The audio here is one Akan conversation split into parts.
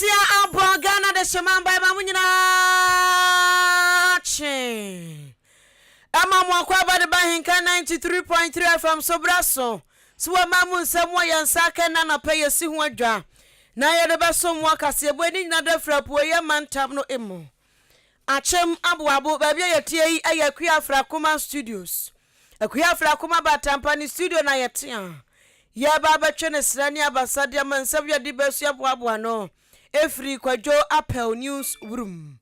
Nonsia abɔ Ghana dehyema mbae ma mo nyinaa kye. Ɛma mo akwaaba de ba Ahenka 93.3 FM so bra so. So wɔma mo nsɛm wɔ yɛn nsa aka nnɛ anɔpa yi yɛsi ho adwa na yɛde bɛsom mo akaseɛbɔ ani nyina da firi apueeɛ mantam no mu. Akyem Aboabo, baabi a yɛteɛ yi yɛ Akua Afrakoma Studios. Akua Afrakoma Batampa ne studio na yɛte a yɛreba abɛtwe ne serɛ ne abasa de ama nsɛm yɛde bɛsua boaboa ano ɛfiri Kwadwo Apɛw News Room.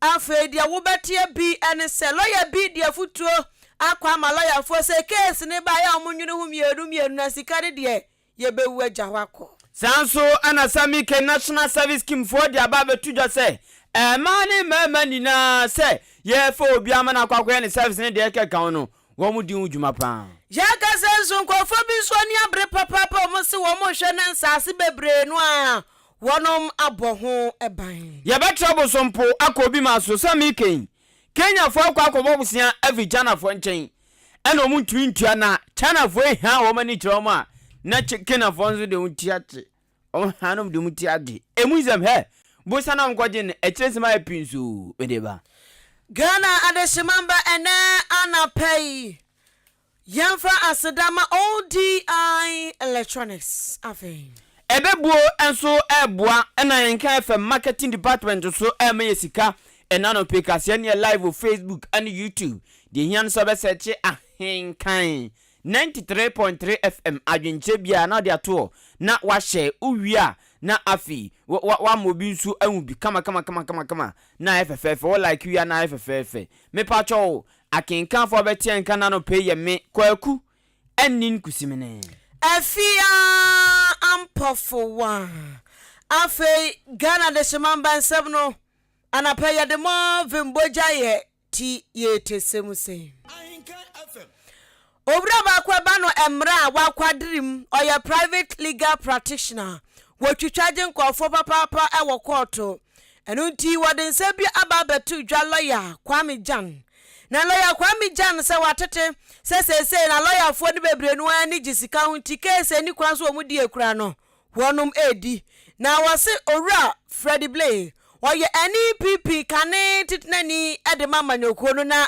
Afei deɛ wobɛteɛ bi ne sɛ lɔya bi de afotuo akɔ ama lɔyafoɔ sɛ case no baeɛ a wɔnwene ho mmienu mmienu na sika no deɛ yɛbɛwu agya hɔ akɔ. Saa nso na Samike National Service Scheme foɔ de aba abɛto dwa sɛ mmaa ne mmarima nyinaa sɛ yɛrefa obi ama no akɔ akɔyɛ ne service ne deɛ ɛkeka ho no, wɔn di ho dwuma paa. Yɛkasa yi nso nkurɔfoɔ bi nso ani abere papaapa wɔn se wɔn rehwɛ na nsaase bebree no a wɔnom abɔ ho ban. Yɛbɛtra Bosompo akɔ obi man so sɛ meka yi, Kenyafoɔ akɔ akɔbɔ bosea afiri Chinafoɔ nkyɛn ɛna wɔn ntumi ntua na Chinafoɔ ehaa wɔn ani kyerɛ wɔn a na Kenyafoɔ nso de wɔn ti agye wɔn haa nom de wɔn ti agye emu nsɛm hɛ bosa na wɔn kɔgye no akyire nsɛm ayɛ pii nso mede ba. Ghana adehyema mba ɛnɛ anapa yi Yɛmfa aseda ma ODI Electronics afei. Ɛbɛbuo nso ɛreboa ɛna Yɛnka FM marketing department nso ɛrema yɛ sika ɛna anɔpa yi kaseɛ no yɛ live wɔ Facebook ɛne YouTube. Deɛ ɛhia ne sɛ wobɛsɛkye Ahenkan 93.3 FM adwenkyerɛ biara na wode ato hɔ na wahyɛ wowie a na afei wama obi nso ahu bi kama kama kama kama kama na ayɛ fɛfɛɛfɛ wo like wie a na ayɛ fɛfɛɛfɛ. Mepakyɛw o Akenkanfo a wɔbɛteɛ nka no anɔpa yi yɛ me, Kwaku Annin Kusimene. Afia Ampofo Afei Ghana Dehyema Mba Nsɛm no, anapa yi yɛde Marvin Bogya yɛ ti yɛretese mu sei. Owura baako ɛba no mmara a wakwadere mu, ɔyɛ private legal practitioner, wɔtwitwa gye nkurɔfoɔ papaapa wɔ kɔɔto. Ɛno nti wɔde nsɛm bi aba abɛto dwa lɔya Kwame Gyan. Na lɔya Kwame Gyan sɛ watete sɛ seesei na lɔyafoɔ no bebree no ara ani gye sika ho nti case a ɛnni kwan so wɔn die koraa no wɔnom redi. Na wɔse Owura Freddie Blay ɔyɛ NPP kane titenani de ma amanyɔkuo no na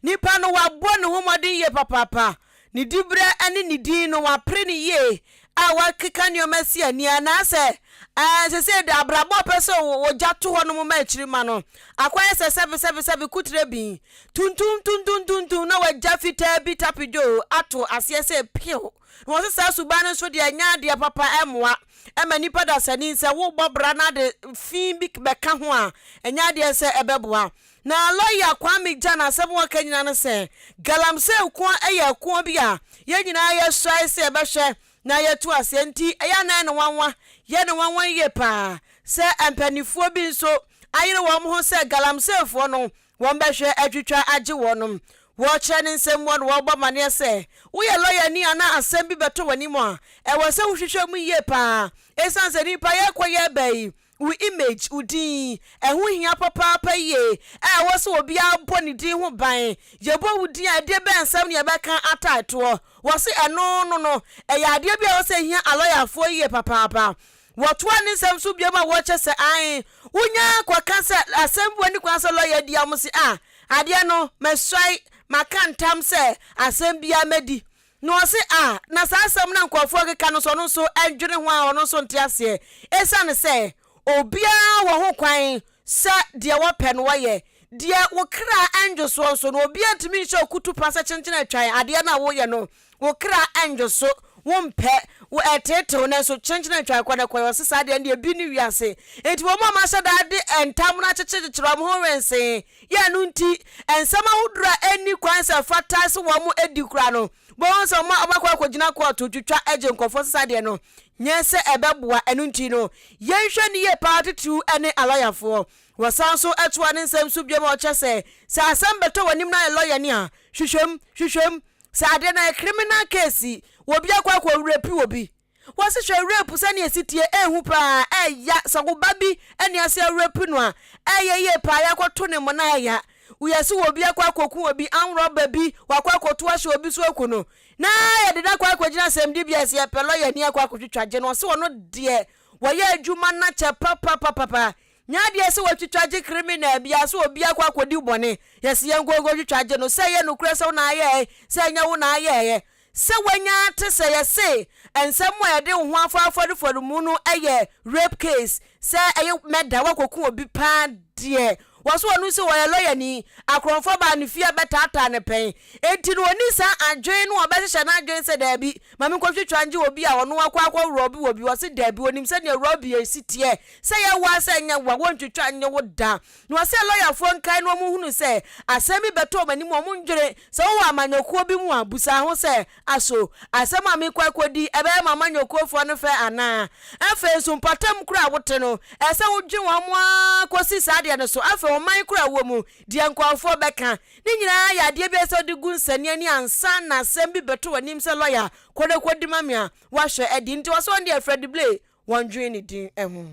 nipa no wabɔ ne ho mmɔden yie papaapa Ne diberɛ ne ne din no, wapere no yie a wakeka nneɛma asi ani anaasɛ ɛɛ sɛsɛ de abrabɔ a ɔpɛ sɛ ɔgya to hɔ nom ma akyiri ma no akɔyɛ sɛ sɛbe sɛbe sɛbe kutirɛ bin tuntum tuntum tuntum na wagya fitaa bi tapidwo ato aseɛ sɛ pew na wɔse saa suban no nso deɛ ɛnyɛ adeɛ papa ɛmmoa ɛma nipa dasani sɛ wobɔ bra na ade fi bi bɛka ho a ɛnyɛ adeɛ sɛ ɛbɛboa Na lɔya Kwame Gyan asɛm a ɔka nyinaa ne sɛ, Galamsey ko yɛ ɛko bi a yɛn nyinaa yɛsuae sɛ yɛbɛhwɛ na yɛatu aseɛ nti ɛyɛ a na ɛyɛ no nwanwa, yɛ no nwanwa yie pa ara sɛ mpanimfoɔ bi nso ayere wɔn ho sɛ galamseyfoɔ no wɔbɛhwɛ atwitwa agye wɔn. Wɔkyerɛ ne nsɛm mu na wɔbɔ amaneɛ sɛ, woyɛ lɔyani a na asɛm bi bɛtɔ w'anim a, ɛwɔ sɛ wohwehwɛ mu yie pa ara ɛsiane sɛ nnipa yɛrekɔ yɛreba yi Wo image, wo din, ɛho hia papaapa yie a ɛwɔ sɛ obiara bɔ ne din ho ban. Yɛbɔ wo din a, ɛdeɛ bɛn nsɛm na yɛbɛka atae toɔ? Wɔse ɛno no no, ɛyɛ adeɛ bi a ɛwɔ sɛ ɛhia alɔyafoɔ yie papaapa. Wɔtoa ne nsɛm so biom a wɔkyɛ sɛ ae, wonya kɔka sɛ asɛm bi wɔ ne kwan sɛ lɔya di a, wɔse ah, adeɛ no masuae, maka ntam sɛ asɛm biara mɛdi. Na ɔse, Ah, na saa asɛm no a nkurɔfoɔ rekeka no nso, ɔno nso ndwene ho a ɔno nso nte aseɛ. Esiane sɛ obiara wɔ ho kwan sɛ deɛ wɔpɛ no wɔyɛ, deɛ wo kra nnwo soɔ nso no, obiara ntumi nhyɛ wo kutupa sɛ kyenkyen atwan adeɛ no a woyɛ no, wo kra nnwo so, wompɛ, wo ɛreteetew nanso kyenkyen atwan kɔ na kɔyɛ. Ɔse saa deɛ ɛndeɛ bi ne wiase. Enti wɔn a wɔahyɛ da de ntam no akyekyerekyekyere wɔn ho wensee Yɛ ɛno nti, nsɛm ahodoɔ a ɛnni kwan sɛ ɛfata sɛ wɔn di koraa no, wobɛhu sɛ wɔn a wɔakɔ akɔgyina kɔɔto twitwa gye nkurɔfoɔ sesa deɛ no, nyɛ sɛ ɛbɛboa. Ɛno nti no, yɛnhwɛ no yie paa titiriw ne alɔyafoɔ. Wɔsan nso toa ne nsɛm so bio ma wɔkyerɛ sɛ, sɛ asɛm bɛtɔ w'anim na ayɛ lɔyani a, hwehwɛ mu, hwehwɛ mu. Sɛ adeɛ no ayɛ criminal case, obi akɔ akɔ rape obi, Wɔse hwɛ rape sɛnea esi teɛ ehu paa ɛya sɛ wo ba bi ɛne ase arape no a ɛyɛ yie paa yakɔto ne mona ɛya yɛse wɔ obi akɔ akɔku obi anworɔba bi wakɔ akɔto ahyɛ obi so aku no na yɛde no akɔ akɔgyina asɛmdibea sɛ yɛpɛ lɔya ni akɔ akɔtwitwa gye no ɔse ɔno deɛ Wɔyɛ adwuma no akyɛ papapapapa. Nyɛ adeɛ sɛ wɔatwitwa gye criminal biara sɛ obi akɔ akɔdi bɔne, yɛse yɛnkɔ nkɔtwitwa gye no, sɛ ɛyɛ nokorɛ sɛ wo na ayɛɛ, sɛ ɛnyɛ wo na ayɛɛ. Sɛ wanya ate sɛ yɛse nsɛm a yɛde wo ho afa afɔrefɔre mu no yɛ rape case, sɛ ɛyɛ murder, woakɔku obi paa deɛ, wɔse ɔno nso ɔyɛ lɔyani, akorɔmfoɔ baa ne fie abɛtaataa no pɛn, enti no ɔnni saa adwene no a ɔbɛhyehyɛ n'adwene sɛ daabi, ma menkɔtwitwa ngye obi a ɔno akɔ akɔ rɔbi wɔ bi, ɔse daabi, ɔnim sɛdeɛ rɔbi si teɛ, sɛ ɛyɛ wo ara sɛ ɛnyɛ wo a, wɔntwitwa nnye wo da. Na ɔsɛ lɔyafoɔ nkae na wɔnhunu sɛ asɛm bi bɛtɔ wɔn anim a wɔndwene. Sɛ wowɔ amanyɔkuo bi mu a, busa ho sɛ, 'Aso asɛm a merekɔ akɔdi yi, ɛbɛyɛ m'amanyɔkuofoɔ no fɛ anaa? Afei nso, mpɔtam korɔ a wote no, ɛsɛ sɛ wodwene wɔn ara kɔsi saa adeɛ no so. Afei ɔman korɔ a wowɔ mu, deɛ nkurɔfoɔ bɛka, ne nyinaa yɛ adeɛ bi a ɛsɛ sɛ wode gu nsania ani ansa na asɛm bi bɛtɔ w'anim sɛ lɔya, kɔ na kɔdi ma me a, woahwɛ adi. Nti ɔsɛ wɔn deɛ Freddie Blay, wɔndwene ne din ho.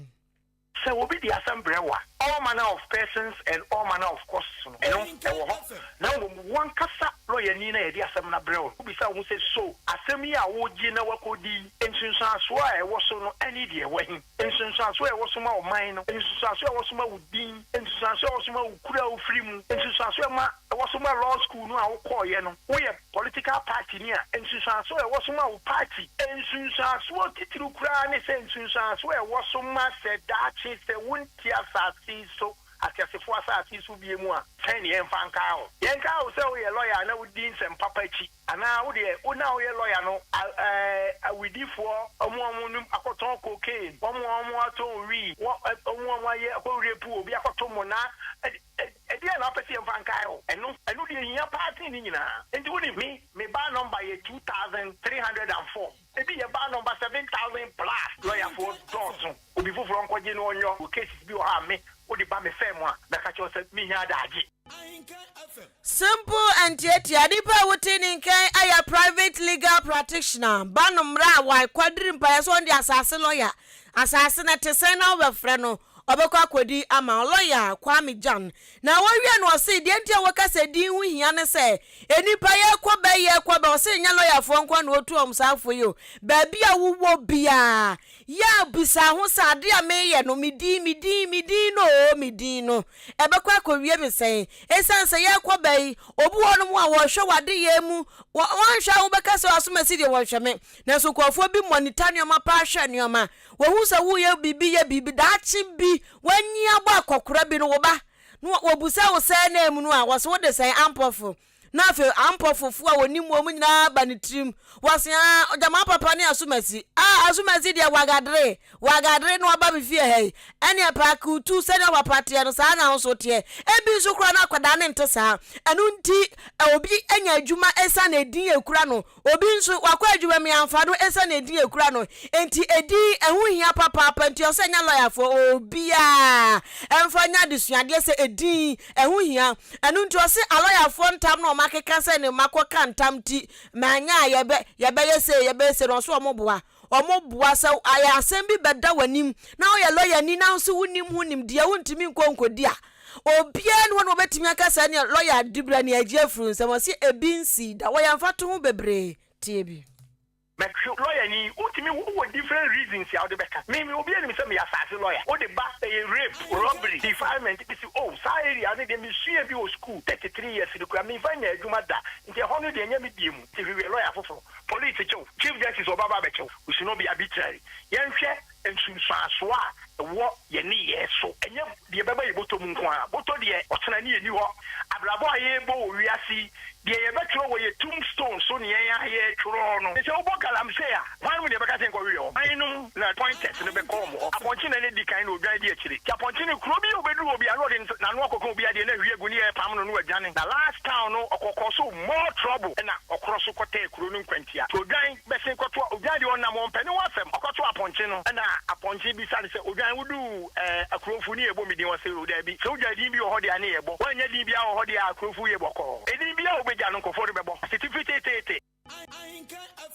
Sɛ obi de asɛm brɛ wo a, all manner of persons and all manner of costs no, ɛno, ɛwɔ hɔ. Na mmom wo ankasa lɔyani no a yɛde asɛm no abrɛ wo no, wobisa wo ho sɛ, 'So asɛm yi a woregye na woakɔdi yi, nsunsuansoɔ a ɛwɔ so no ne deɛ ɛwɔ he? Nsunsuansoɔ a ɛwɔ so ma ɔman no, nsunsuansoɔ a ɛwɔ so ma wo din, nsunsuansoɔ a ɛwɔ so ma wo kuro a wofiri mu, nsunsuansoɔ a ɛma ɛwɔ so ma law school no a wokɔeɛ no, woyɛ political party ni a, nsunsuansoɔ a ɛwɔ so ma wo party, nsunsuansoɔ titiriw koraa ne sɛ nsunsuansoɔ a ɛwɔ so ma sɛ daakye sɛ wonte asase yi so, ateasefoɔ asase yi so bio mu a, sɛn ne yɛmfa nkae wo? Yɛnkae wo sɛ woyɛ lɔya a na wodi nsɛm papa akyi, anaa wo deɛ wo na woyɛ lɔya no, awudifoɔ, wɔn a wɔnom akɔtɔn cocaine, wɔn a wɔatɔn wii, wɔn a wɔayɛ akɔ rape obi akɔto mmonnaa, Ɛdeɛn na wopɛ sɛ yɛmfa nkae wo? Ɛno, ɛno deɛ ɛhia paa sen ne nyinaa. Enti wonim, me, me bar number yɛ 2304. Ebi yɛ bar number 7000 plus. Lɔyafoɔ dɔɔso. Obi foforɔ nkɔgye na ɔnyɔ. Wɔ cases bi wɔ hɔ a me, wode ba me firm a, mɛka kyerɛ wo sɛ menhia adagye. Simple and tiatia, Nipa a wote ne nkan yɛ private legal practitioner, ba no mmra a wakwadiri mpaeɛ sɛ ɔno deɛ asase lɔya, asase no ɛte sɛn na wobɛfrɛ no, ɔbɛkɔ akɔdi ama wo. Lɔya Kwame Gyan na wɔwie no ɔse deɛ nti a wɔka sɛ din ho hia ne sɛ nnipa yɛkɔ bɛ yɛkɔ bɛ, ɔse nyɛ lɔyafoɔ nko na wɔtu wɔn saa fo yi o, baabi a wowɔ biara yɛ a bisa ho sɛ adeɛ a meyɛ no me din me din me din no oo me din no ɛbɛkɔ akɔwie me sɛn? Ɛsiane sɛ yɛrekɔ bɛ yi obi wɔ hɔnom a wɔhwɛ w'adeyɛ mu, wɔnhwɛ a wobɛka sɛ asomasi deɛ wɔnhwɛ me, nanso nkurɔfoɔ bi monitor nneɛma paa hwɛ nneɛma. Wɔhu sɛ woreyɛ biribi yɛ biribi, daakye bi w'anyi abɔ akɔkora bi no, wo ba no wɔbusa wo sɛ na mu no a, wɔse wode sɛn ampɔfo. Na afei ampɔfofoɔ a wɔnim wɔn nyinaa ba ne tirim. Wɔse aa gyama papa ne asomasi. Aa asomasi deɛ wagadere, wagadere na waba me fie ha yi. Ɛneɛ paake tu sɛdeɛ papa teɛ no saa na wo nso teɛ. Ebi nso koraa na akwadaa no nte saa. Ɛno nti obi anya adwuma ɛsiane edin a ɛkura no. Obi nso, wakɔ adwuma mu, yɛamfa no esiane edin a ekura no nti. Edin, ɛho hia papaapa nti ɛsɛ sɛ ɛnyɛ lɔyafoɔ, obiara mfa nyɛ adesuadeɛ sɛ edin, ɛho hia. Ɛno nti ɔse alɔyafoɔ ntam na wɔakeka sɛ ne mma kɔka ntam nti manyɛ a yɛbɛ, yɛbɛyɛ sei, yɛbɛyɛ sei no, ɔse wɔboa. Wɔboa. Sɛ ayɛ asɛm bi bɛda w'anim na woyɛ lɔyani na nso wonnim ho nimdeɛ, wontumi nkɔ nkɔdi a, obiara nni hɔ na ɔbɛtumi aka sɛ ɛneɛ lɔya diberɛ ne agye afiri wo nsam. Ɔse ebi nsii da. Wɔyɛ mfatoho bebree. Tie bi. Mɛhwɛ lɔyani, wotumi wowɔ different reasons a wode bɛka. Me me obiara nim sɛ meyɛ asase lɔya. Wode ba ɛyɛ rape, robbery, defilement, mese oh saa area no deɛ mesua bi wɔ school 33 years no koraa memfa nyaa adwuma da nti ɛhɔ no deɛ ɛnyɛ me deɛ mu nti hwehwɛ lɔya foforɔ. Police kye wo, Chief Justice ɔba ba abɛkye wo, we should not be arbitrary. Yɛnhwɛ nsunsuansoɔ a ɛwɔ yɛn nneyɛɛ so, ɛnyɛ deɛ ɛbɛba yɛn bɔtɔ mu nko ara. Bɔtɔ deɛ, ɔkyena ne yɛnni hɔ. Abrabɔ a yɛrebɔ wɔ wiase yi, deɛ yɛbɛtwerɛ wɔ yɛn tombstone so ne yɛn ara yɛretwerɛ no. Sɛ wobɔ galamsey a, hwannom na yɛbɛka sɛ nkɔwe wɔn? Hwannom na pointers no bɛkɔ wɔn hɔ? Apɔnkye na na ɛdi kan na odwan di akyire. Nti apɔnkye no, kuro bi a ɔbɛduru hɔ biara na ɔde n'ano akɔka obi adeɛ na ahwie agu ne yɛrepam no na wadwane. Na last town no, ɔkɔkɔɔ so more trouble ɛna ɔkorɔ so kɔtɛɛ kuro no nkwantia. Nti odwan bɛsen kɔto a, odwan deɛ ɔnam ɔmpɛ ne ho asɛm. Ɔkɔto apɔnkye no ɛna apɔnkye bisa no sɛ, Odwan woduu ɛɛ akurofo ne yɛbɔ me din? Ɔse, O daabi, sɛ wogya din bi wɔ hɔ deɛ a ne yɛbɔ. Woannya din biara wɔ hɔ deɛ a akurofo yɛ bɔkɔɔ. Edin biara a wobɛgya no nkurɔfoɔ no bɛbɔ. Asetifi teteete.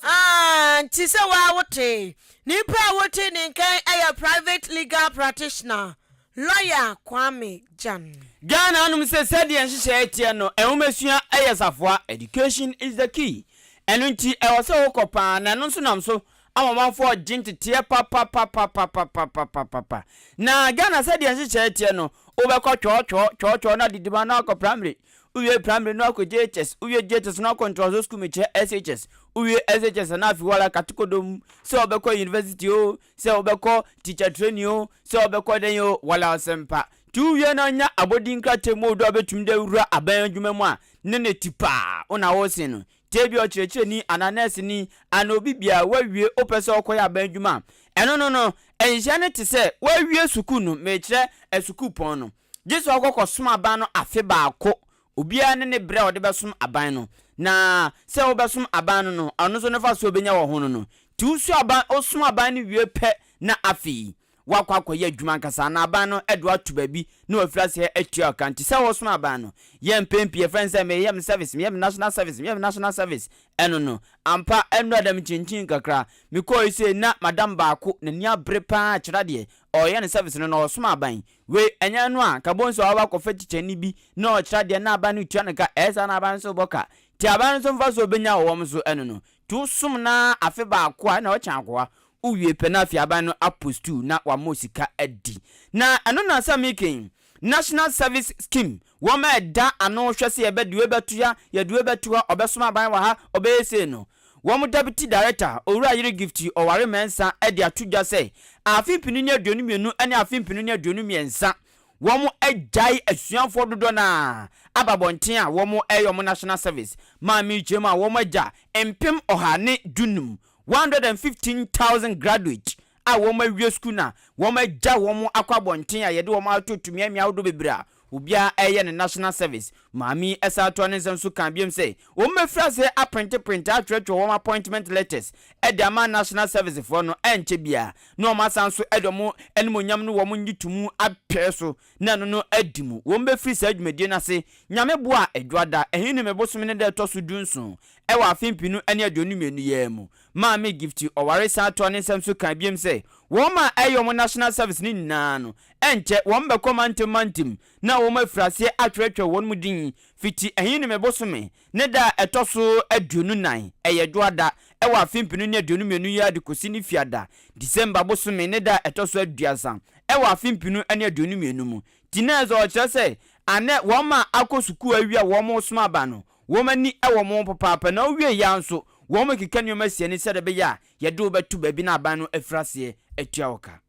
Ah, nti sɛ waa wotee. Nipa a wote ne nkan yɛ private legal practitioner, lawyer Kwame Gyan. Ghana anom sɛ sɛdeɛ nhyehyɛeɛ teɛ no, nwomasua yɛ safoa, education is the key. Ɛno nti ɛwɔ sɛ wokɔ paa na ɛno nso nam so. Ama ɔmanfoɔ regye nteteɛ papapapapapapapapa. Na Ghana sɛdeɛ nhyehyɛeɛ teɛ no, wobɛkɔ twɔɔtwɔɔ, twɔɔtwɔɔ na adidima na wakɔ primary. Wowie primary na wakɔ JHS, wowie JHS na wakɔ ntoasoɔ sukuu mekyerɛ SHS. Wowie SHS a na afei woala katekodom sɛ wobɛkɔ university o, sɛ wobɛkɔ teacher training o, sɛ wobɛkɔ dɛn o, wala asɛmpa. Nti wowie na wonya abɔdin nkrataa mu o do a wobɛtumi de awura aban adwuma mu a, ne ne ti paa wo na wosen no. Nti ebia ɔkyerɛkyerɛni anaa nɛɛseni anaa obi biara woawie wopɛ sɛ wokɔyɛ aban adwuma a, ɛno no no, nhyehyɛe no te sɛ woawie sukuu no, mekyerɛ sukuupɔn no, gye sɛ wokɔ kɔsom aban no afe baako. Obiara ne ne berɛ a ɔde bɛsom aban no. Na sɛ wobɛsom aban no no, ɔno nso ne mfasoɔ a ɔbɛnya wɔ ho no no. Nti wosua aban, wosom aban no wie pɛ na afei woakɔ akɔyɛ adwuma ankasa anaa aban no de wo ato baabi na wafiri aseɛ atua wo ka. Nti sɛ wosom aban no, yɛ mpɛn pii yɛfrɛ no sɛ meyɛ me service, meyɛ me national service, meyɛ me national service. Ɛno no, ampa ɛnnora da mekyinkyin kakra. Mekɔɔ sei na madam baako n'ani abere pa ara kyerɛ adeɛ, ɔreyɛ ne service no na ɔresom aban. Wei ɛnyɛ ɛno a, nka bohu sɛ waba akɔfa tikyani bi na ɔrekyerɛ adeɛ na aban no retua no ka, ɛyɛ saa na aban no nso rebɔ ka. Nti aban no nso mfasoɔ a ɔbɛnya wɔ wɔn so ɛno no. Nti wosom no ara afe baako a ɛna ɔkyɛn akoa. Wowie pɛ na afei aban no apostu na wama wo sika adi. Na ɛno na sɛ meka yi, National Service Scheme, wɔn a ɛda ano hwɛ sɛ yɛbɛde wei bɛto ha, yɛde wei bɛto ha, ɔbɛsom aban wɔ ha, ɔbɛyɛ sei no, wɔn Deputy Director, Owura Yere Gifty Ɔware Mensah de ato dwa sɛ afe mpenu ne 22 ne afe mpenu ne 23 wɔagyae asuafoɔ dodoɔ no ara aba abɔnten a wɔreyɛ wɔn National Service. Maame kyerɛ mu a wɔagya 115,000, 115,000 graduate a wɔawie sukuu na wɔagya wɔn akɔ abɔnten a yɛde wɔn atoto mmeammea ahodoɔ bebree a obiara reyɛ ne National Service. Maame yi san toa ne nsɛm so kaa biom sɛ wɔbɛfiri aseɛ aprente-prente atwerɛtwerɛ wɔn appointment letters de ama National Service foɔ no ɛnkyɛ biara na wɔn asan nso de wɔn animuonyam ne wɔn ngyetomu apɛɛ so na ɛno no adi mu. Wɔn bɛfiri saa dwumadie no ase Nyame boa a Adwuada, Ahinime bosome ne da ɛtɔ so dunson wɔ afe 2022 yi ara mu. Maame Gifty Ɔware san toa ne nsɛm so kaa biom sɛ wɔn a ɛyɛ wɔn National Service no nyinaa no ɛnkyɛ wɔn bɛkɔ mantam mantam na wɔn afiri aseɛ atwerɛtwerɛ wɔn mu din fiti Ahinime bosome ne da a ɛtɔ so 24, ɛyɛ Dwoada, wɔ afe 2022 yi ara de kɔsi ne Fiada, December bosome ne da a ɛtɔ so 30 wɔ afe 2022 mu. Nti na ɛsɛ ɔkyerɛ sɛ anɛ wɔn a akɔ sukuu awie a wɔn resom aba no, wɔn ani wɔ wɔn ho papaapa na wowie yɛ ara nso wɔn rekeka nneɛma si ani sɛdeɛ ɛbɛyɛ a yɛde wo bɛto baabi na aban no afiri aseɛ atua wo ka.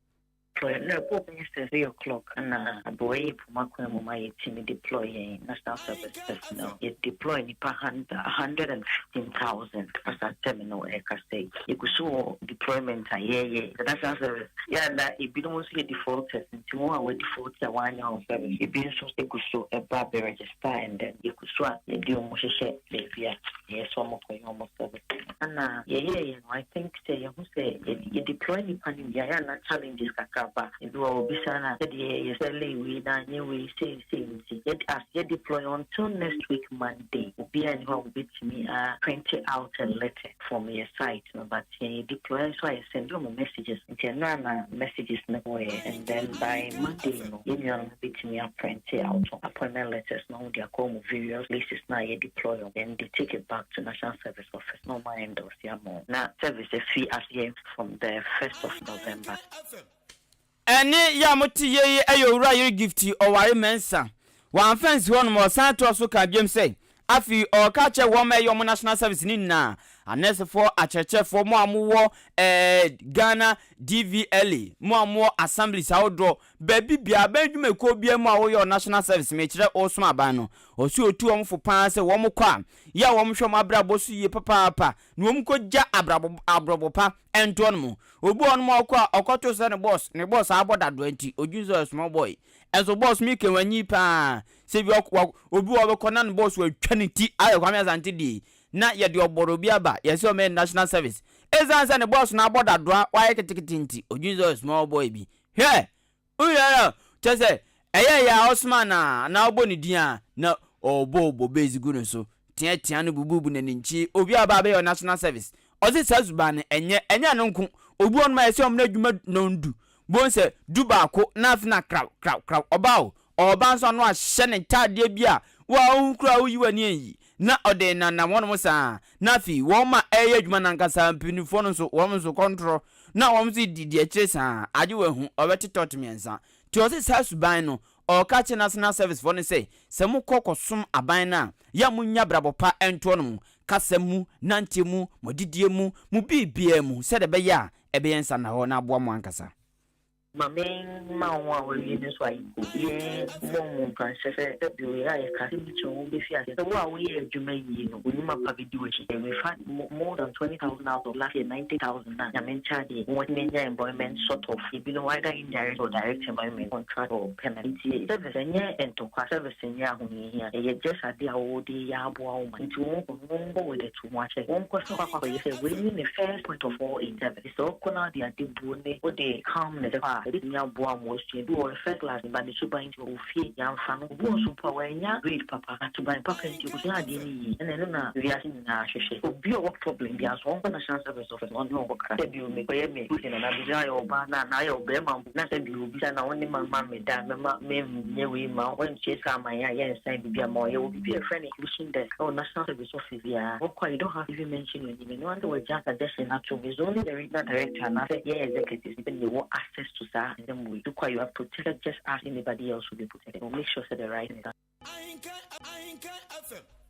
Deploy na ɛbɔ bɛyɛ sɛ 3 o'clock na aboa yi poma kwan mu ma yɛtumi deploy yɛn National Service personnel. Yɛ deploy nipa 115,000 as at sɛ me ne wo ɛrekasa yi. Yɛgu so wɔ deployment a yɛreyɛ. The National Service yɛ a na ebinom nso yɛ defaulters nti wɔn a wɔadefault a wɔanyɛ wɔn service ebi nso gu so ba bɛ register and then yɛgu so a yɛde wɔn hyehyɛ baabi a ɛyɛ sɛ wɔkɔyɛ wɔn service no. Ɛna yɛyɛeɛ no I think sɛ yɛhu sɛ yɛ deploy nipa no wie a yɛ a na challenges kakra ba. Ebi wɔ hɔ obisa no a sɛdeɛ yɛ sɛlee wei na anyɛ wei sei sei nti yɛ as yɛ deploy until next week Monday obiara nni hɔ a obetumi a print out a letter from yɛ site no but yɛn yɛ deploy nso a yɛ send wɔn messages nti ɛno a na messages no kɔɛ and then by Monday no yɛn nuanom no betumi a print out appointment letters na wɔn de akɔ wɔn various places na yɛ deploy wɔn, then they take it back to National Service office na wɔn a endorse ama wɔn na service afi aseɛ from the first of November. Ɛnne yi a mote yie yi yɛ Owura Yere Gifty Ɔware Mensah. Wamfa ansi hɔ nom, ɔsan toa so kaa biom sɛ, afei ɔreka akyerɛ wɔn a ɛyɛ wɔn National Service no nyinaa, anɛɛsefoɔ, akyerɛkyerɛfoɔ, mo a mowɔ eh, Ghana DVLA, mo a mowɔ Assemblies ahodoɔ, baabi biara, aban dwumakuo biara mu a woyɛ wɔ National Service, mekyerɛ wosom aban no, ɔse ɔtu wɔn fo paa sɛ wɔn kɔ a, yɛ a wɔn hwɛ wɔn abrabɔ so yie papaapa, na wɔn kɔgya abrabɔ, abrɔbɔ pa ntoɔ no mu. Obi wɔ hɔnom a ɔkɔ a ɔkɔto sɛ ne boss, ne boss abɔ dadoa nti, odwene sɛ ɔyɛ small boy. Ɛnso boss mi kɛ wanyi paa. Sɛ bi ɔk, wa, obi wɔ hɔ ɔbɛkɔ na ne boss watwa ne ti ayɛ Kwame Asante deɛ yi, na yɛde ɔbɔrɔ bi aba, yɛsɛ ɔmɛyɛ national service. Esiane sɛ ne boss no abɔ dadoa, wayɛ ketekete nti, odwene sɛ ɔyɛ small boy bi. Hwɛ! Wohwɛ no a, kyerɛ sɛ ɛyɛ yɛ a ɔsoma no a, anaa ɔbɔ ne din a, na ɔrebɔbɔ base gu no so, teatea no, bububu n'aninkyi. Obi a ɔba abɛyɛ national service, ɔse saa suban no, ɛnyɛ, ɛnyɛ ɛno nko. Obi wɔ hɔnom a ɛsɛ ɔmena adwuma nnɔndu, bohu sɛ du baako na afe na kraw, kraw, kraw, ɔba o, ɔba nso a na wahyɛ ne ntaadeɛ bi a, wo a wohu koraa a woyi w'ani anyi. na ɔde renanam hɔnom saa ara, na afei wɔn a ɛreyɛ adwuma no ankasa, mpanimfoɔ no nso, wɔn nso kɔntorɔ, na wɔn nso di di akyire saa ara, agye wɔahu, ɔbɛte tɔɔte mmiɛnsa. Nti ɔse saa suban no, ɔreka akyerɛ National Service foɔ no sɛ, sɛ mokɔ kɔsom aban no a, yɛ a monnya abrabɔ pa ntoɔ no mo kasa mu, nanteɛ mu, mo adidie mu, mo biribiara mu, sɛdeɛ ɛbɛyɛ a ɛbɛyɛ nsannahɔ na aboa mo ankasa. Ma me mma wɔn a wɔawie no nso ayekoo. Yɛn bɔ wɔn nkuranhyɛ sɛ, sɛ bio yɛ a yɛka asɛm bi kyerɛ wɔn, wobefi ase sɛ wo a woyɛ adwuma yiye no, wo nnwuma pa bedi w'akyi. We've had more than 20,000 out of last year 90,000 a Nyame nkyɛ adeɛ wɔatumi anya employment sort of, ebinom either indirect or direct employment, contract or permanent. Nti service ɛnyɛ ntɔkwa, service nyɛ ahohiahia, ɛyɛ just ade a wode reyɛ aboa wo man. Nti wɔn wɔnkɔ with the to ho akyɛ, wɔnkɔ sɛ wɔakɔ akɔyɛ sɛ wei ne ne first point of all in service. Sɛ ɔkɔ na ɔde ade buo ne wode calmness kɔ a, ɛbɛtumi aboa wo ma wasua. Bi wɔ hɔ first class ba ne suban nti ɔwɔ fie, yɛamfa no. Obi wɔ hɔ nso mpo a wannya grade papa, but suban papa nti ɔkɔsua adeɛ no yie. Ɛna ɛno na wiase nyinaa hwehwɛ. Obi a ɔwɔ problem biara nso ɔnkɔ National Service office na ɔne wɔn nkɔkasa. Sɛ bio mekɔyɛ me question anaa bisa ayɛ ɔbaa na anaa ayɛ ɔbarima mpo na sɛ bio obisa na wo ne mama me da mɛma menyɛ wei mma wo, wantua sika amma yɛn a yɛnsan biribi amma wo. Yɛwɔ biribi a yɛfrɛ no inclusion desk ɛwɔ National Service office biara. Wokɔ a you don't have to even mention your name. Ɛno ara ne sɛ wɔagya suggestion ato mu. It's only the regional director anaasɛ yɛn executives na yɛwɔ access to saa nsɛm wei. Wokɔ a you are protected just as anybody else will be protected. We'll make sure sɛ the right thing is done.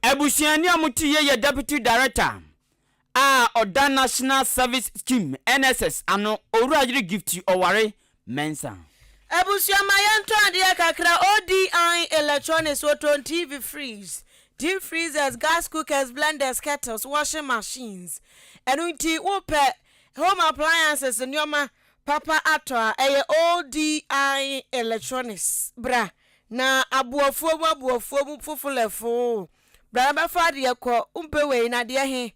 Abusuani a mote yie yɛ Deputy Director a ɔda National Service Scheme, NSS, ano, Owura Yere Gifty Oware Mensah. Abusua ma yɛntɔ adeɛ kakra ODI Electronics wɔtɔn TV, fridge, deep freezers, gas cookers, blenders, kettles, washing machines. Ɛno nti wopɛ home appliances nneɛma papa atɔ a ɛyɛ ODI Electronics. Bra na aboafuo mu aboafuo mu fofolɛfoo bra na bɛfa adeɛ kɔ wompɛ wei na adeɛ he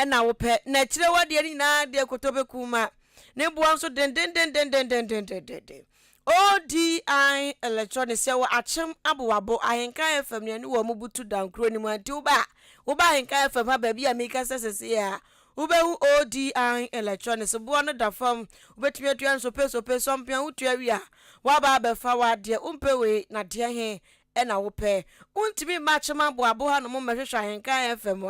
na wopɛ na akyire wadeɛ no nyinaa deɛ kotobɛku ma Ne boɔ nso dendendendendendendenden. ODI Electronics yɛwɔ Akyem Aboabo, Ahenkan FM ne ɛne wɔn butu Dankuro no mu. Nti woba a, woba Ahenkan FM ha baabi a mekasa sɛsei a, wobɛhu ODI Electronics. Boɔ no da fam, wobɛtumi atua no sopesope, sɔmpea wotua wie a, woaba abɛfa w'adeɛ. Wompɛ wei na deɛ he na wopɛ. Wontumi mma Akyem Aboabo hanom mmɛhwehwɛ Ahenkan FM a,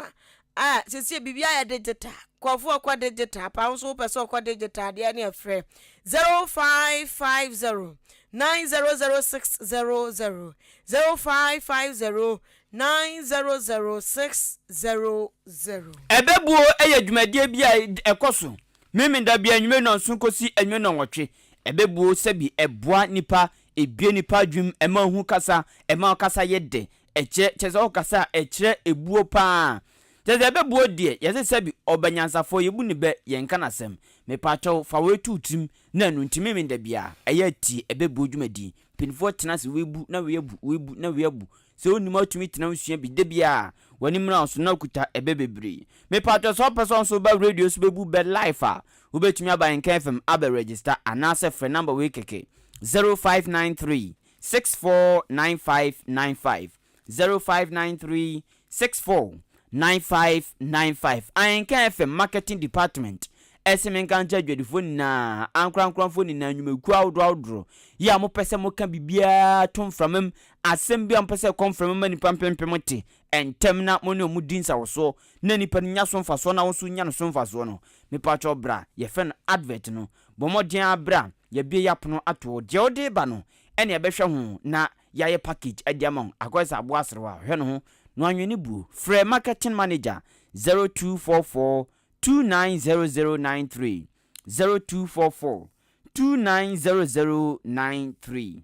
Ah sesie biribiara yɛ digital nkurɔfoɔ kɔ digital paa wo nso wopɛ sɛ ɔkɔ digital deɛ ne ɛfrɛ 0550 900600 0550 900600. Ɛbɛbuo yɛ dwumadie bi a ɛkɔ so Memenda biara anwummere nnɔnson kɔsi anwummere nnɔnwɔtwe. Ɛbɛbuo sɛbi ɛboa nnipa, ɛbue nnipa adwenem, ɛma wohu kasa, ɛma ɔkasa yɛ dɛ, Ɛkyerɛ, kyerɛ sɛ ɔkasa a ɛkyerɛ ebuo paa. Kyerɛ sɛ ɛbɛbuo deɛ, yɛse sɛbi ɔba nyansafoɔ yɛbu ne bɛ, yɛnka n'asɛm. Mepaakyɛw, fa wei to wo tirim na ɛno nti memen da biara. Ɛyɛ a tie ɛbɛbuo dwumadi. Mpaninfoɔ tena ase, wei bu na wei abu, wei bu na wei abu. Sɛ wonnim a wotumi tena ho sua bi da biara. W'ani mmra wo so na wokuta ɛbɛ bebree. Mepaakyɛw sɛ wopɛ sɛ wo nso woba radio so bɛbu bɛ live a, wobɛtumi aba Nka FM abɛ register anaasɛ frɛ number wei kɛkɛ, 0593 649595 0593 649595 Ahenka FM Marketing Department ɛse menka nkyerɛ adwadifoɔ nyinaa, ankorankoranfoɔ nyinaa, nnwumakuo ahodoɔ ahodoɔ yi a mopɛ sɛ moka biribiara to mframa mu, asɛm bi a mopɛ sɛ ɛkɔ mframa mu ma nnipa mpempem te ntɛm na mo ne wɔn di nsawosoɔ na nnipa no nya so mfasoɔ na wo nso nya no so mfasoɔ no, mepakyɛw bra, yɛfrɛ no advert no, bɔ mmɔden ara bra. Yɛabue y'apono ato hɔ. Deɛ wode reba no ɛne yɛbɛhwɛ ho na yɛayɛ package de ama wo. Akɔyɛ sɛ aboa aserewa. Hwɛ ne ho na wanwene buo. Frɛ marketing manager 0244 290093, 0244 290093.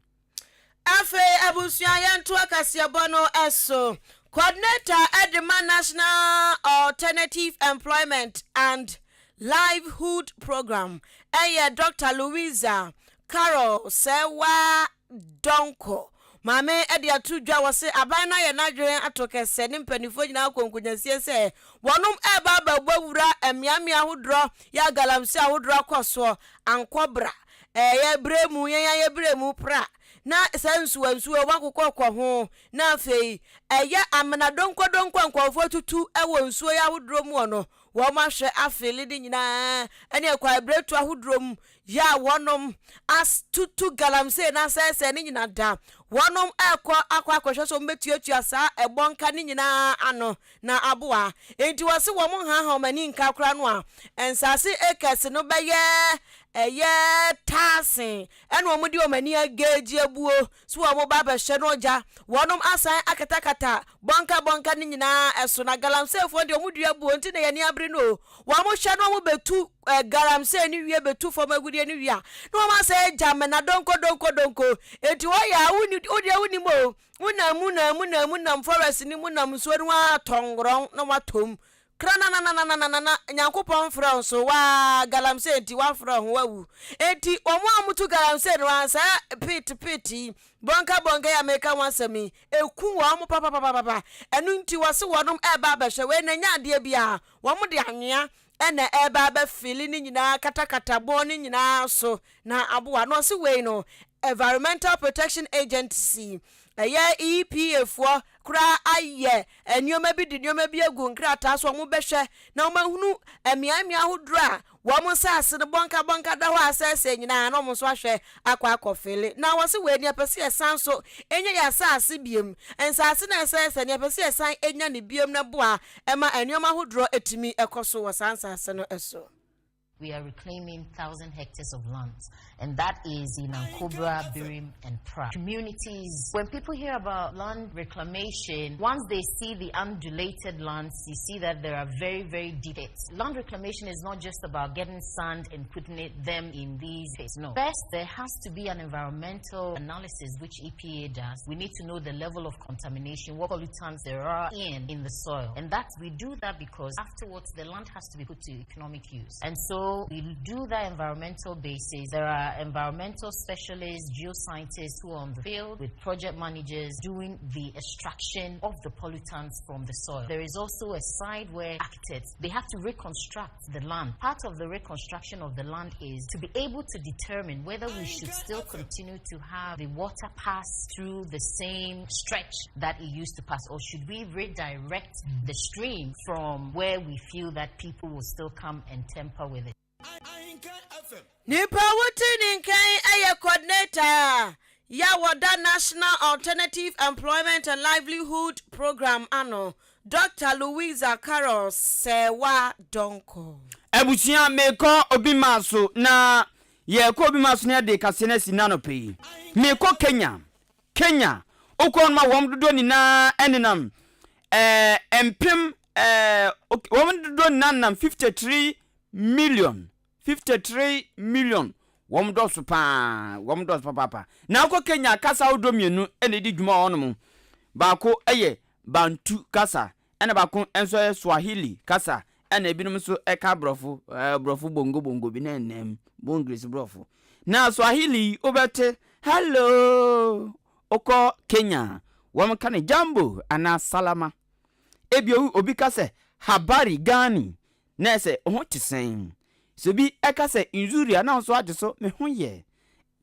Afei abusua yɛntoa kaseɛbɔ no so. Coordinator de ma National Alternative Employment and Livelihood Programme yɛ Dɔkta Louisa Carol Serwaa Donkor. Maame de ato dwa wɔ se aban no ayɛ n'adwene ato kɛsɛ ne mpanimfoɔ nyinaa kɔ nkonyasie sɛ wɔnom ɛreba abɛbɔ wura mmeammea ahodoɔ yɛ galamsey ahodoɔ akɔ soɔ ankɔbra ɛyɛ berɛ mu yɛn ayɛ berɛ mu pra na saa nsuwa nsuwa wɔn akokɔ kɔ ho na afei ɛyɛ amena donkɔdonkɔ a nkurɔfoɔ tutu wɔ nsuo yi ahodoɔ mu no wɔn ahwɛ afele ne nyinaa ɛne akwaebiretu ahodoɔ mu. Yɛ a wɔnom atutu galamsey no asɛesɛe ne nyina da. Wɔnom ɛrekɔ akɔ akɔhwɛ sɛ wɔn bɛtuatua saa ɛbɔnka no nyinaa ano na aboa. Enti wɔse wɔn nhaaha wɔn ani nka koraa no a, nsaase acres no bɛyɛ ɛyɛ taasen ɛna wɔn de wɔn ani ageegye abuo so wɔn ba abɛhyɛ no ogya. Wɔnom asan akatakata bɔnka bɔnka no nyinaa ɛso na galamseyfoɔ deɛ wɔn dua buo nti na yɛn ani abere no o. Wɔn hwɛ na wɔn bɛtu galamsey no wie bɛtu fam agudeɛ no wie a na wɔn asan agya mena donko donko donko. Enti wɔyɛ a wonni wodeɛ wonim o. Wonam mu nam mu nam mu nam forest no mu nam nsuo no ara tɔngrɔn na watɔ mu. Kranananananana Nyankopɔn mfrɛ wo nso waa galamsey nti wafrɛ wo ho wawu. Enti wɔn a wɔtu galamsey no ara saa pit pit yi bɔnka bɔnka yi a meka ho asɛm yi ɛku wɔn papapapapa. Ɛno nti wɔse wɔnom ɛreba abɛhwɛ wei na ɛnyɛ adeɛ biara wɔn de anwea na ɛreba abɛfili ne nyinaa katakata bɔn no nyinaa so na aboa na ɔse wei no Environmental Protection Agency ɛyɛ EPA foɔ koraa ayɛ nneɛma bi de nneɛma bi agu nkrataa so wɔn bɛhwɛ na wɔn ahunu mmeammea ahodoɔ a wɔn nsaase no bɔnka bɔnka da hɔ a asɛesɛe nyinaa na wɔn nso ahwɛ akɔ akɔfele na wɔse wei no yɛpɛ sɛ yɛsan so nya yɛn asaase biom nsaase na ɛsɛesɛe no yɛpɛ sɛ yɛsan nya no biom na boa ɛma nneɛma ahodoɔ tumi kɔ so wɔ saa nsaase no so. We are reclaiming 1,000 hectares of land, and that is in Ankobra, Birim, and Pra. Communities, when people hear about land reclamation, once they see the undulated lands, you see that there are very, very deep pits. Land reclamation is not just about getting sand and putting it, them in these pits. No. First, there has to be an environmental analysis, which EPA does. We need to know the level of contamination, what pollutants there are in, in the soil. And that we do that because afterwards the land has to be put to economic use. And so we do that environmental basis. There are environmental specialists, geoscientists who are on the field with project managers doing the extraction of the pollutants from the soil. There is also a side where architects, they have to reconstruct the land. Part of the reconstruction of the land is to be able to determine whether we should still continue to have the water pass through the same stretch that it used to pass, or should we redirect the stream from where we feel that people will still come and temper with it? Nipa a wote ne nka yi yɛ coordinator a yɛ a wɔda National Alternative Employment and Livelihood Programme ano, Dɔkta Louisa Carol Serwaa Donkor. Abusua mekɔ obi maa so na yɛkɔ obi maa so na yɛde kaseɛ no asi nnɛ anɔpa yi. Mekɔ Kenya Kenya wokɔ hɔ nom a wɔn dodoɔ nyinaa nenam ɛɛ mpem ɛɛ ok wɔn dodoɔ nyinaa nenam 53 million 53 million wɔn dɔɔso paa wɔn dɔɔso papaapa na wokɔ Kenya kasa ahodoɔ mmienu na ɛdi dwuma wɔ hɔnom baako yɛ Bantu kasa Ɛna baako nso yɛ Swahili kasa, ɛna ebinom nso ka aborɔfo, ɛɛ borɔfo bongo bongo bi na ɛnam, Bongirisi borɔfo. Na Swahili yi wobɛte hello, wokɔ Kenya a, wɔka no jambo anaa salama. Ebio obi ka sɛ habari gani, na ɛsɛ wo ho te sɛn? Sɛ obi ka sɛ nzuri a, na wo nso agye so me ho yɛ.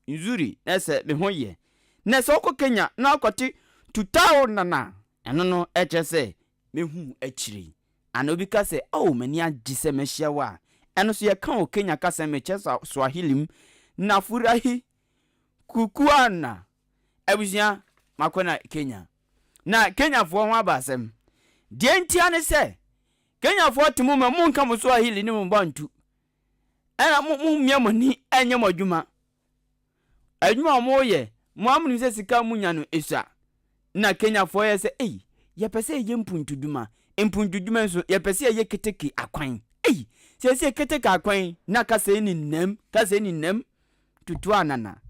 Nzuri, na ɛsɛ me ho yɛ. Na sɛ wokɔ Kenya na wokɔte tutao nana Ɛno no kyerɛ sɛ mehu wo akyiri yi. Anaa obi ka sɛ, 'Ao, m'ani agye sɛ mahyia wo a, ɛno nso yɛka wɔ Kenya kasa mu, ɛkyerɛ Swahili mu, Nafurahi kukuana. Abusua, makɔ na Kenya. Na Kenyafoɔ ho aba asɛm. Deɛ ntia ne sɛ, Kenyafoɔ te mo ma monka mo Swahili ne mo Bantu. Ɛna mo mommia mo ani nyɛ mo adwuma. Adwuma a wɔyɛ, mo ara monim sɛ sika a monya no sua. Na Kenyafoɔ yɛ sɛ, ei, yɛpɛ sɛ yɛyɛ mpuntudwuma. Mpuntudwuma nso, yɛpɛ sɛ yɛyɛ keteke akwan. Ei, seesei keteke akwan, na kasa yi nenam, kasa yi nenam, tutu anana,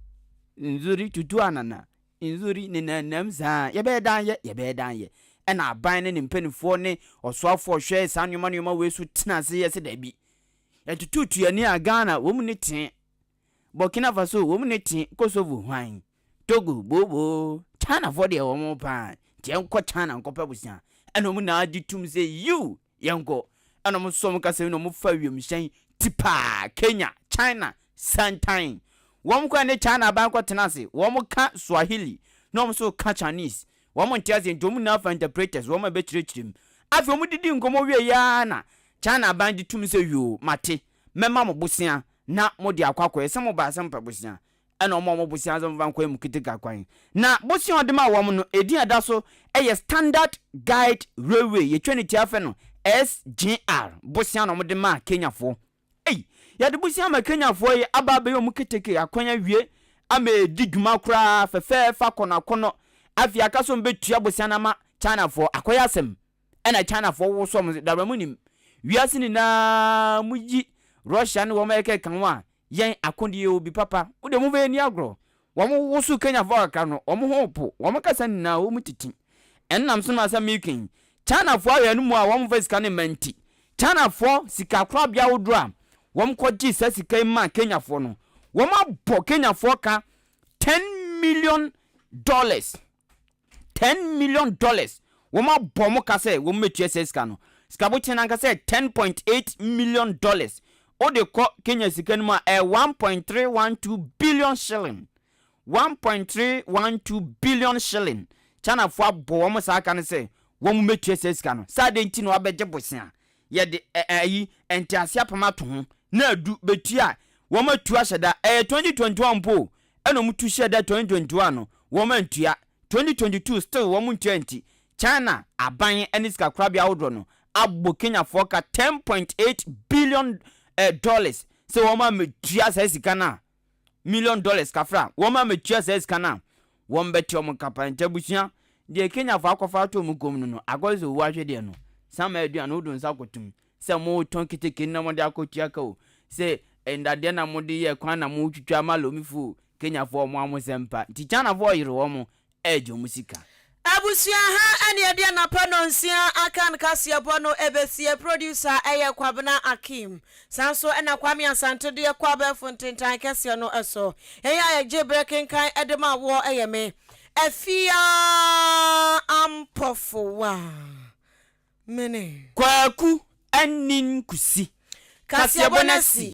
nzuri, tutu anana, nzuri, nenanam saa. Yɛbɛyɛ dan yɛ, yɛbɛyɛ dan yɛ. Ɛna aban ne ne mpanimfoɔ ne ɔsoafoɔ hwɛ saa nneɛma nneɛma wei so tena ase yɛ sɛ daabi. Yɛtututu yɛn ani a Ghana, wɔn ne tee. Burkina Faso wɔn ne te Kosovo hwan? Togo booboo China foɔ deɛ wɔn paa nti yɛnkɔ China nkɔpɛ bosea ɛna wɔn nyinaa gye tum sɛ yiw yɛnkɔ ɛna wɔn sɔ wɔn kasa mu na wɔn fa wiemhyɛn tipaa Kenya China santan wɔn kɔ ne China aban kɔ tena ase wɔn ka Swahili na wɔn nso ka Chinese wɔn nte ase nti wɔn nyinaa fa interpreters wɔn a ɛbɛkyerɛkyerɛ mu afei wɔn didi nkɔmɔ wie yaa na China aban gye tum sɛ yoo mate mɛma mo bosea. na mode akɔ akɔyɛ sɛ mobaa sɛ mopɛ bosea ɛna wɔn a wɔn bosea sɛ momfa nkɔyɛ mo keteke akwan. Na bosea a ɔde maa wɔn no, edin a ɛda so yɛ Standard Guide Railway, yɛtwa ne ti afɛ no SGR, bosea na wɔde maa Kenyafoɔ. Ei, yɛde bosea ama Kenyafoɔ yi aba abɛyɛ wɔn keteke akwan awie ama ɛredi dwuma koraa fɛfɛɛfɛ akɔnnɔ akɔnnɔ. Afei aka sɛ wɔbɛtua bosea no ama Chinafoɔ, akɔyɛ asɛm. Ɛna Chinafoɔ woso wɔn, dabra mo nim, wiase nyinaa mo yi Russia ne wɔn a ɛkeka ho a, Yɛn akodeɛ obi papa. Wo deɛ momfa yɛn nni agorɔ. Wɔn woso Kenyafoɔ kakra no, wɔn ho repo. Wɔn kasa nyinaa wɔn titi. Ɛnam so na asɛm yi reka yi. Chinafoɔ awɛn no mu a wɔmfa sika no mma nti, Chinafoɔ sikakorabea ahodoɔ a wɔkɔgyee saa sika yi maa Kenyafoɔ no, wɔabɔ Kenyafoɔ ka ten million dollars. $10 million wɔn abɔ wɔn ka sɛ wɔn mɛtua saa sika no. Sika bokyen no ankasa yɛ $10.8 million. Wode kɔ Kenya sika no mu a, ɛyɛ 1.312 billion shilling. 1.312 billion shilling. Chinafoɔ abɔ wɔn saa ka no sɛ wɔn mɛtua saa sika no. Sɛ adɛn nti na wɔabɛgye bosea? Yɛde ɛ ayi ntease apam ato ho na adu bɛtua a wɔn atu ahyɛ da. Ɛyɛ 2021 mpo o, ɛna wɔn tu hyɛɛ da 2021 no wɔn antua, 2022 still wɔn ntua nti China aban ne sikakorabea ahodoɔ no abɔ Kenyafoɔ ka 10.8 billion dollars sɛ wɔn ammɛtua saa sika no a million dollars kafra wɔn ammɛtua saa sika no a wɔn bɛte wɔn ka paa nti abusua deɛ Kenyafoɔ akɔfa ato wɔn kɔn mu no no akɔyɛ sɛ owu ahwedeɛ no sama aduane wodo nsa kɔtum Sɛ moretɔn keteke no na mode akɔtua ka o, sɛ nnadeɛ na mode yɛ kwan na moretwitwa ama Lomifo o, Kenyafoɔ wɔn ahosɛmpa nti Chinafoɔ reyere wɔn regye wɔn sika. Abusua ha ɛne ɛde anapa nɔnsia akan kaseɛbɔ no ɛbɛsie producer ɛyɛ Kwabena Akim saa nso ɛna Kwame Asante deɛ kɔ abɛɛfo ntentan kɛseɛ no ɛso yɛn a yɛgye berɛ kenkan ɛde ma woɔ ɛyɛ me Afia Ampɔfowa. Mene. Kwaku Anin Kusi. Kaseɛbɔ no asi.